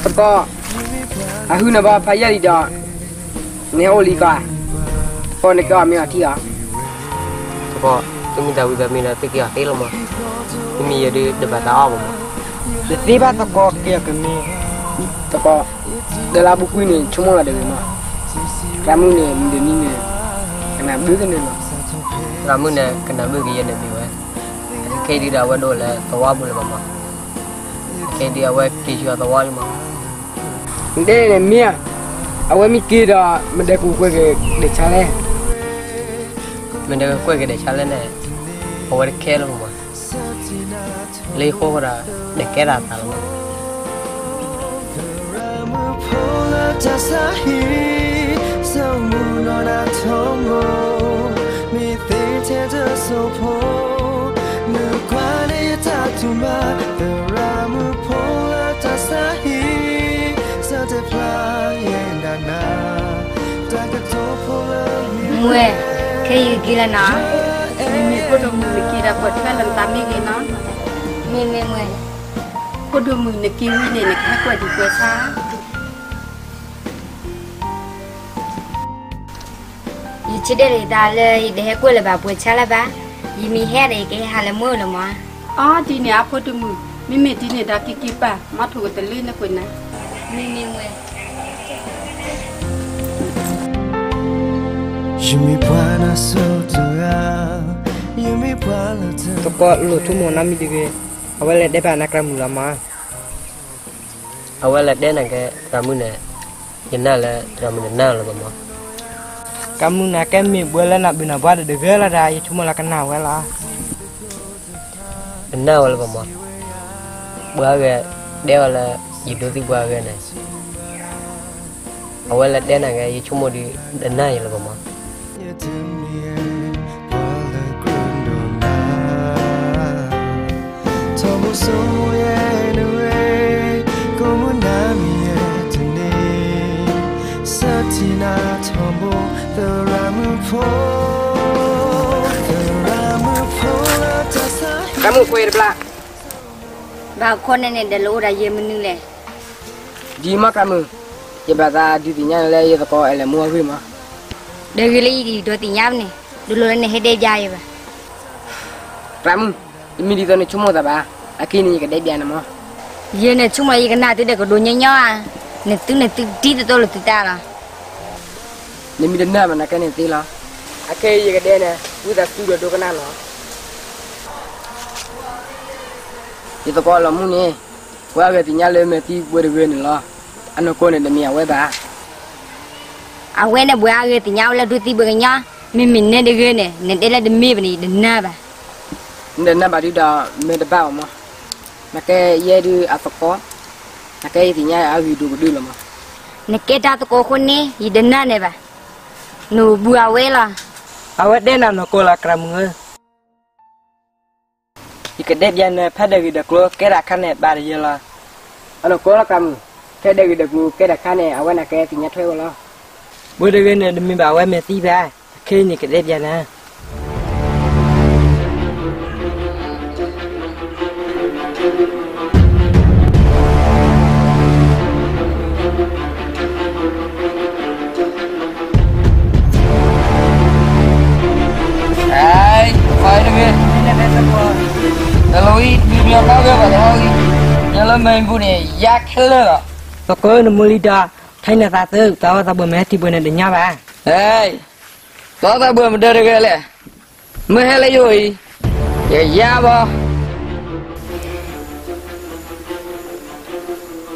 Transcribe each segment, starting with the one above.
သကိး, အဟုၣ်န့ၣ်ဘၣ်ဖးယံာ်လံဒီး, နဟဲအိၣ်လံကီး, သကိးနကဲအီၤမ့ၢ်အီၤထံၣ်အီၤ, သကိး, သုမ့ၢ်သးဝံၤသးမံဒီးသုက့ၤအီၤသ့လီၤမး, မ့မ့ၢ်ယဲဒုးတဘၣ်သးအီၣ်ဘၣ်မး, တသ့ဘၣ်သကိးက့ၤအီၤကမ့ၢ်, သကိး, ဒီးလၢအပူၤကွံာ်န့ၣ် ဆိကမိၣ်လီၤတဂ့ၤမး, သရၣ်မုၣ်န့ၣ် မုၢ်တနံၤန့ၣ်, ကနၣ်ဘုၣ်ကန့ၣ်လီၤ, သရၣ်မုၣ်န့ၣ် ကနၣ်ဘုၣ်ကယဲၢ်န့ၣ်မ့ၢ်ဝဲ, ခဲအံၤဒုးဒီးအဝဲဒိးလၢသဝီပူၤလၢၤဘၣ်မး, ခဲအံၤဒုးအဝဲက့ၤဆူအသဝီလံမး, နတဲန့ၣ်မ့ၢ်ဧါ, အဝဲမ့ၢ်က့ၤဒီး မ့ၢ်ဒဲကကွဲၢ်က့ၤဒဲးဆါလဲၣ်, မ့ၢ်ဒဲကကွဲၢ်က့ၤဒဲးဆါလဲၣ်န့ၣ်, အဝဲတခဲလၢၤမး, လၢယဃိဃိဒီး, တကဲဒၣ်သးလီၤမး မွဲ, ခဲအံၤက့ၤလၢနၤ, မ့မ့ၢ်ဖိဒိၣ်မုၣ်နက့ၤဒီးကွဲးထွဲလၢနသးမ့ၢ်ဂ့ၤနီၤ, မ့မ့ၢ်မွဲ, ဖိဒိၣ်မုၣ်နက့ၤဝံၤန့ၣ် နကဟဲကွဲးဒံးကွဲးဆါ ယဆၢဒဲးလၢယသးလၢယတဟဲကွၢ်လၢၤဘၣ်ပှဲၤဆါလၢၤဘၣ်, ယမ့ၢ်ဟဲဒီးယကဟဲဟးလၢမုၢ်လီၤမး, အီဒ်န့ၣ်အဖိဒိၣ်မုၣ်, မ့မ့ၢ်ဒ်န့ၣ်ဒီးက့ၤက့ၤပာ် မၤထိၣ်ကတလၢနကွဲးနၤ, မ့မ့ၢ်မွဲ သကိးလိၣ်ဆိကမိၣ်နီတမံၤတဂ့ၤ, အဝဲလဲၤတဲဘၣ်နၤသရၣ်မုၣ်လီၤမး, အဝဲလဲၤတဲနၤကဲသရၣ်မုၣ်န့ၣ်, ယနာ်လၢသရၣ်မုၣ်န့ၣ်နၢ်လၢၤဘၣ်မး, သရၣ်မုၣ်န့ၣ်ကဲမ့ၢ်ဘှီလၢနဘုၣ်နဘှါဒီးတဂ့ၤလီၤဒီး ယဆိကမိၣ်လၢကနၣ်ဝဲလီၤ တနၢ်ဝဲလၢၤဘၣ်မး, ပှၤအါဂၤ, တဲဝဲလၢ, ယဒိးသံပှၤအါဂၤန့ၣ်, အဝဲလဲၤတဲနၤကဲ ယဆိကမိၣ်ဒီး, တနၢ်ယလၢၤဘၣ်မး, သရၣ်မုၣ်ကွဲးတဘျီ, ဘၣ်ခီန့ၣ်န့ၣ် ဒီးလၢအိၣ်ဒီးယဲမနုၤလဲၣ်, ဒ်မးသရၣ်မုၣ်, ယဘၣ်သးဒုးသ့ၣ်ညါနၤလၢယသကိးအဲၣ်လဲၤမူအဂ့ၢ်မး, ဒီးဂ့ၤလၢယဒိးသ့ၣ်ညါန့ၣ်, တလိၣ်လၢနဟဲတဲဘၣ်ယဲဘၣ်, သရၣ်မုၣ်, တမ့ၢ်ဒ်သိးနဆိကမိၣ်သးဘၣ်, အခဲအံၤန့ၣ် ယကတဲဘၣ်နၤမး, ယဲန့ၣ်ဆိကမိၣ်ယကနၣ်သုဒီးကဒိးညီညီဧါ, နသုန့ၣ်သုတံၤသတးလိာ်သုသးလီၤ နမ့ၢ်တနၢ်မးနကဲန့ၣ်သ့လီၤ, အခဲအံၤယကတဲနၤ, ဝံသးစူၤဒီးဒိကနၣ်လီၤ, ယသကိးလီၤမူန့ၣ်, ပှၤအါဂၤသ့ၣ်ညါလၢမ့ၢ်သံဘှဲတဂ့ၤန့ၣ်လီၤ, အနီၢ်ကီၢ်န့ၣ်တမ့ၢ်အဝဲဘၣ်, အဝဲန့ၣ်ပှၤအါဂၤသ့ၣ်ညါဝဲလၢဒိသံဘှဲကညီ, မ့မ့ၢ်နဲတဂ့ၤန့ၣ် နတဲလၢတမ့ၢ်ဘၣ်န့ၣ် ယတနၢ်ဘၣ်, နတနၢ်ဘၣ်ဒုဒီးမ့ၢ်တဘၣ်အီၤမး, နကဲယဲဒုအသကိး, နကဲယသ့ၣ်ညါအဂ့ၢ်ဒိၣ်ကဒုလီၤမး, နကဲတၢ်သကိးအဃိန့ၣ် ယတနၢ်န့ၣ်ဘၣ်, နအိၣ်ဘူးအဝဲလီၤ, အဝဲတဲနၤနီၢ်ကီၢ်လီၤသရၣ်မုၣ်ဧၢ ယကတဲဘၣ်နၤဖဲဒၢးဂ့ၢ်ဒၢးကျိၤကဲထီၣ်အခါန့ၣ် ဘၣ်တယဲလီၤ, အနီၢ်ကီၢ်လီၤသရၣ်မုၣ်, ဖဲဒၢးဂ့ၢ်ဒၢးကျိၤကဲထီၣ်အခါန့ၣ် အဝဲန့ၣ်ကဲသ့ၣ်ညါထွဲဝဲလီၤ, ဘှဲတဂ့ၤန့ၣ် တမ့ၢ်ဘၣ်အဝဲမ့ၢ်သံဘၣ်, အခဲအံၤန့ၣ်ကတဲဘၣ်နၤ တလီၤဝံၤ ဘံဘျီၣ်နီၣ်ဂ့ၤဘၣ်တလီၤဝံၤ, ယလၢမ့ၢ်ဘူၣ်န့ၣ် ယါခဲလၢာ်လီၤ, သကိးနမူလံဒီး, ထဲနသးသု, သးအီၣ်သးဘှဲမ့ၢ်ဟဲထံၣ်ဘှဲန့ၣ်တညါဘၣ်, သးအီၣ်သးဘှဲမတၤတဂၤလဲၣ်, မ့ၢ်ဟဲလၢယအိၣ်အံၤ, ယကယါဘၣ်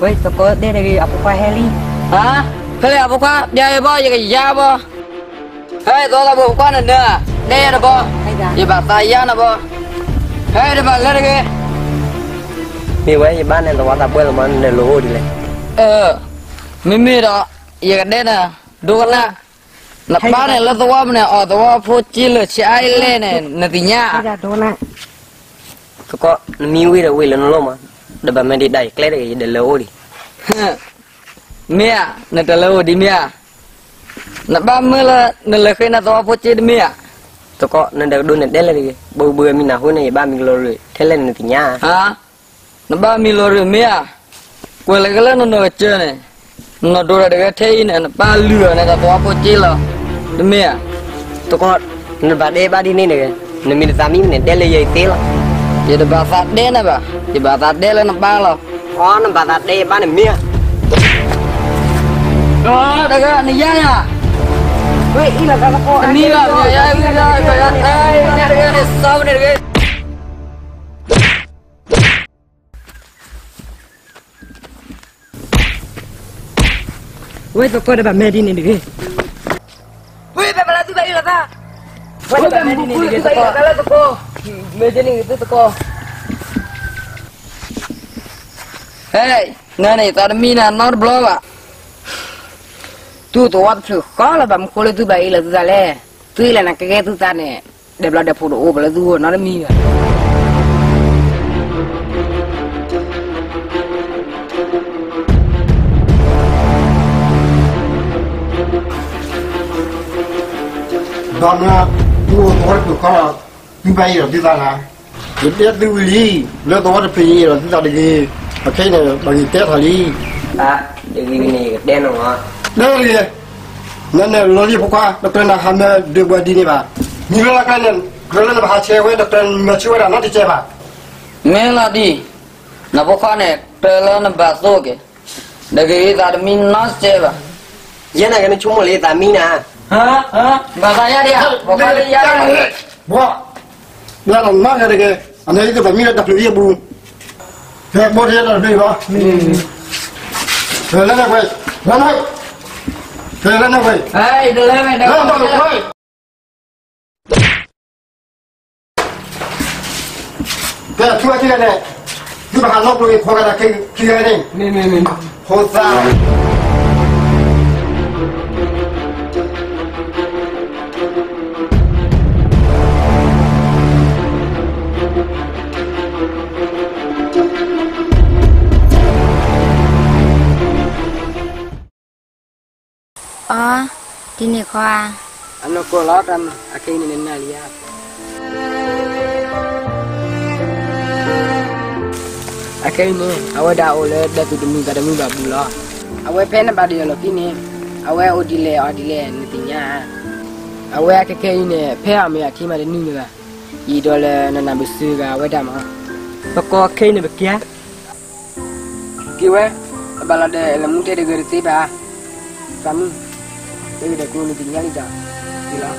ဝဲသကိးတဲတဂ့ၤ အဖိခွါဟဲလံ, ဟါ, ဖဲလဲၣ်အဖိခွါ ပျဲယဘၣ် ယကယါဘၣ်, ဟဲ သဝီသးဘှဲဖိခွါန့ၣ်နၤ, တဲယၤတဘျီ, ယဘၣ်သးယါနၤဘၣ်, ဟဲ တဘၣ်လဲၤတဂ့ၤ, မ့ၢ်ဝဲယဘၣ်န့ၣ်သဝီသးဘှဲလီၤမး နလဲၤလိာ်အိၣ်ဒ်လဲၣ်, မ့မ့ၢ်ဒီး, ယကဒဲနၤ, ဒိကနၣ်, နပၢ်န့ၣ်လၢသဝီပူၤန့ၣ် အီၣ်သဝီဖိက့လၢာ်ဆံးအါအံၤလဲၣ်န့ၣ် နသ့ၣ်ညါ သကိး နမံဝံၤဒီးဝံၤလၢနလိၣ်မး, ဒီးဘၣ်မ့ၢ်ဒံးဒၣ်ယကျဲတဂ့ၤ ယဒၢးလၢအိၣ်ဒံး, မ့ၢ်ဧါ, နတၢ်လၢအိၣ်ဒံးမ့ၢ်ဧါ, နဘၣ်မုၢ်လၢ နလဲၤဃ့နသဝီဖိက့တမ့ၢ်ဧါ, သကိး နဒၢးကဒိးန့ၣ်ဒဲလဲၣ်တဂ့ၤ, ဘိဘုမံနၤဟူန့ၣ် ယဘၣ်မံလီၤရူၢ် ထဲလဲၣ်နသ့ၣ်ညါ, နဘၣ်မံလီၤရူၢ်မ့ၢ်ဧါ ကွဲးလၢကလၢနနီၢ်ကစၢၢ်န့ၣ်, နနီၢ်ဒိၣ်တၢ်တဂၤထဲအံၤန့ၣ် နပၢ်လုၢ်အီၤန့ၣ် တၢ်သဝီဖိက့လီၤ, တမ့ၢ်ဧါ. သကိး, နဘၣ်တဲဘၣ်ဒ်န့ၣ်တဂ့ၤ, နမ့ၢ်တသးမံန့ၣ် တဲလၢယသ့လီၤ. ယတဘၣ်သးတဲနၤဘၣ်, ယဘၣ်သးတဲလၢနပၢ်လီၤ. အီ နဘၣ်သးတဲဘၣ်န့ၣ်မ့ၢ်ဧါ. တဂၤနယါယါ, ဝဲအံၤလီၤသကိး, တမံၤလီၤ, ယါယါ, တဂၤန့ၣ် စီၤပၤန့ၣ်တဂ့ၤ. ဝဲသကိးတဘၣ်မဲာ်ဒ်န့ၣ်တဂ့ၤ. ဝဲဘၣ်မၤလၢသုဘၣ်အံၤလီၤသး, ဝဲဘၣ်မၤဒ်န့ၣ်တဂ့ၤသကိး, မဲာ်ဒ်န့ၣ်တဂ့ၤသကိး. ဟဲ, နၤန့ၣ် သးတမံနၤနီတဘျီဘၣ်. သုသဝီတဖျၢၣ်ဃီလၢဘၣ်မနုၤဃိလၢသုဘၣ်အံၤလီၤသုသးလဲၣ်. သုအံၤလၢနကကဲသုသးန့ၣ် ဒဲးဘျီဒဲးဖှိၣ်တအိၣ်ဘၣ်လၢသုဂီၢ်နီတမံၤဘၣ်. ဘၣ်မနုၤ သုအိၣ်သဝီတဖျၢၣ်ဃီလီၤ သုဘၣ်အံၤလီၤသုသးနၤ. ယတဲသုဝံၤလံ, လၢသဝီတဖျၢၣ်အံၤအံၤလီၤသုသးတဂ့ၤ, အခဲအံၤန့ၣ် ဘၣ်ဂ့ၤတဲထီၣ်လံ. တဂ့ၤန့ၣ် ယကတဲနၤလီၤ. တဲတဂ့ၤ, နန့ၣ်လီၤလံဖိခွါ, တကြၢးနဟးမၢဒုးပှၤဒ်န့ၣ်ဘၣ်. မံၤလၢလၢကျဲန့ၣ် ကြၢးလၢနဘၣ်ဟးဆှဲးဝဲ တကြၢးမၤဆူၣ်ဝဲဒၣ်နီတစဲးဘၣ်. မ့ၢ်လီၤဒံး, နဖိခွါန့ၣ် ကြၢးလၢနဘၣ်သိၣ်က့ၤ, တဂ့ၤသးတမံနီတစဲးဘၣ်. ယဲနဂ့ၤနဆိကမိၣ်လၢသးမံနၤ. ဘၣ်သးယါဒံးဧါ, ဖိခွါလၢယါဒံး. ဘၣ်, ဘၣ်လီၤနီတဂ့ၤတဂ့ၤ, အန့ၣ်ယတဘၣ်မံလၢတၢ်ဖျၢၣ်အံၤအပူၤ, ဖဲဘီတယဲတၢ်ဖျၢၣ်အံၤဘၣ်. ဖဲလၢနကွဲး, လၢနကွဲး, ဖဲလၢနကွဲး, လၢနကွဲး. ဖဲအထူအထူန့ၣ်, သုဘၣ်ဟးလီၤကျိၤအံၤ ခိးကဒါခံဂၤန့ၣ်, ဖိသၣ်. အီ, ဒ်န့ၣ်ခီဧါ. အနီၢ်ကီၢ်လီၤ, အခဲအံၤန့ၣ်နနၢ်လံဧါ. အခဲအံၤန့ၣ် အဝဲဒၣ်အိၣ်လၢဒီးသူၣ်တမုာ်သးတမုာ်ဘၣ်အပူၤလီၤ. အဝဲဖဲနဘၣ်ဒိးယၤလီၢ်ခံန့ၣ်, အဝဲအိၣ်ဒ်လဲၣ်အီၤဒ်လဲၣ်နသ့ၣ်ညါဧါ. အဝဲအခဲခဲအံၤန့ၣ် ဖဲအမ့ၢ်အထံမးတနံၣ်န့ၣ်ဘၣ်, ယံာ်ဒီးလၢနနၢ်ပၢၢ်စၢၤဂၤအဝဲဒၣ်မး. သကိးခဲအံၤန့ၣ်ပက့ၤဧါ. က့ၤဝဲ, ပဘၣ်လီၤဒီးလဲၤမူတဲတဂ့ၤတသ့ဘၣ်. သးမုၣ်, တဲဝဲဒီးကျိနသ့ၣ်ညါလံဒီး, က့ၤလီၤ.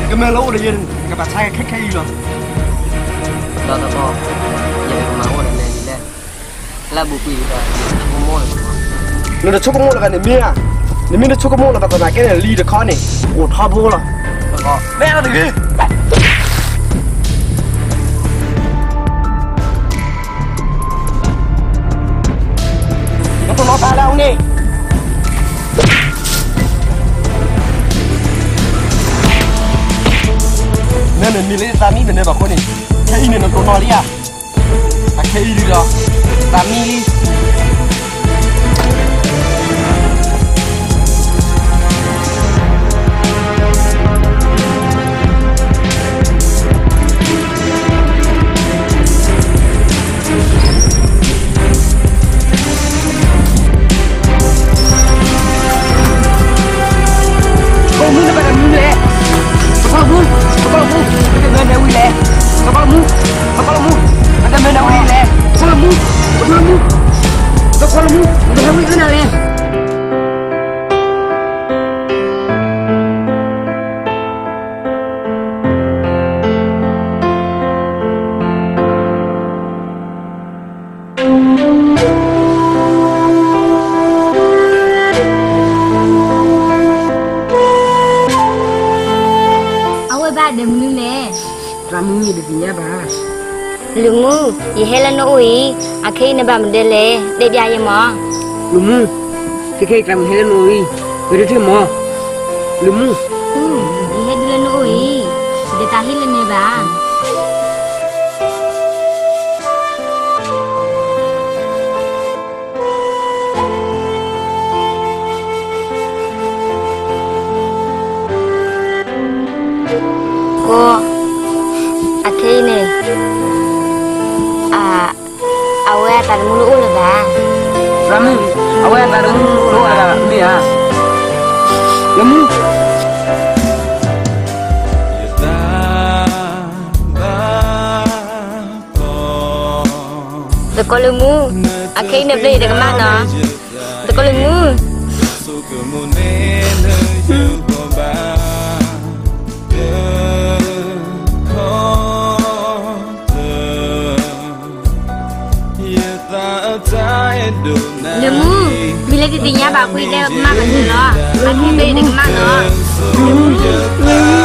ကမၢလၢအိၣ်ဒီးယဲန့ၣ် ကဘၣ်ဆါခဲခဲအံၤလီၤ. ဒီးသကိး, ယကမၤအိၣ်ဒီးလဲၤဒ်လဲၣ်. လၢအဘူးကွံာ်ဒီး နဆိကမိၣ်လၢၤဘၣ်န့ၣ်မ့ၢ်ဧါ. နမ့ၢ်တဆိကမိၣ်လၢၤဘၣ်သနာ်က့န့ၣ် လံတခီန့ၣ် အိၣ်ထီဘိလီၤ. မ့ၢ်အါတဂ့ၤ. နတနီၢ်ဖးလၢအီၤန့ၣ်, နန့ၣ်မ့ၢ်လၢသးမံမနုၤဘၣ်အဃိန့ၣ်, ခဲအံၤန့ၣ်နတနီၢ်လံဧါ. အခဲအံၤဒ်ဒီး, သးမံလံ. သကိးမူ နဘၣ်တမူလဲၣ်. သကိးမူ, သကိးမူ, နတမၤနၤဝံၤလဲၣ်. သကိးမူ, သကိးမူ, နတမၤနၤဝံၤလဲၣ်. သကိးမူ, သကိးမူ, သကိးမူ, နတမၤဝံၤနၤလဲၣ်. လုၢ်မူ, ယဟဲလၢနအိၣ်အံၤ, အခဲအံၤနဘၣ်မနုၤလဲၣ်, တဲဘၣ်ယၤမး. လုၢ်မူ, ခဲခဲအံၤကျါမုၢ်ဟဲလၢနအိၣ်အံၤ, ဝဲဒၣ်ထဲမး. လုၢ်မူ, ယဟဲဒုးလၢနအိၣ်အံၤ, ဒီးတၢ်ဟ့ၣ်လၢနၤဘၣ်. ကိး, အခဲအံၤန့ၣ်, အဝဲအသးသမူတအိၣ်လၢၤဘၣ်. သးမုၣ်, အဝဲအသးသမူတအိၣ်လၢၤဘၣ်မ့ၢ်ဧါ. လုၢ်မူ, သကိးလုၢ်မူ, အခဲအံၤန့ၣ်ဘျီယတကမၣ်နီၤ. သကိးလုၢ်မူ. လုၢ်မူ, မ့ၢ်လၢတသ့ၣ်ညါဘၣ်ကွံာ်ဒဲးကမၣ်ဘၣ်န့ၣ်လီၤ. အခဲအံၤဘျီယတကမၣ်နီၤ. လုၢ်မူ, လုၢ်မူ.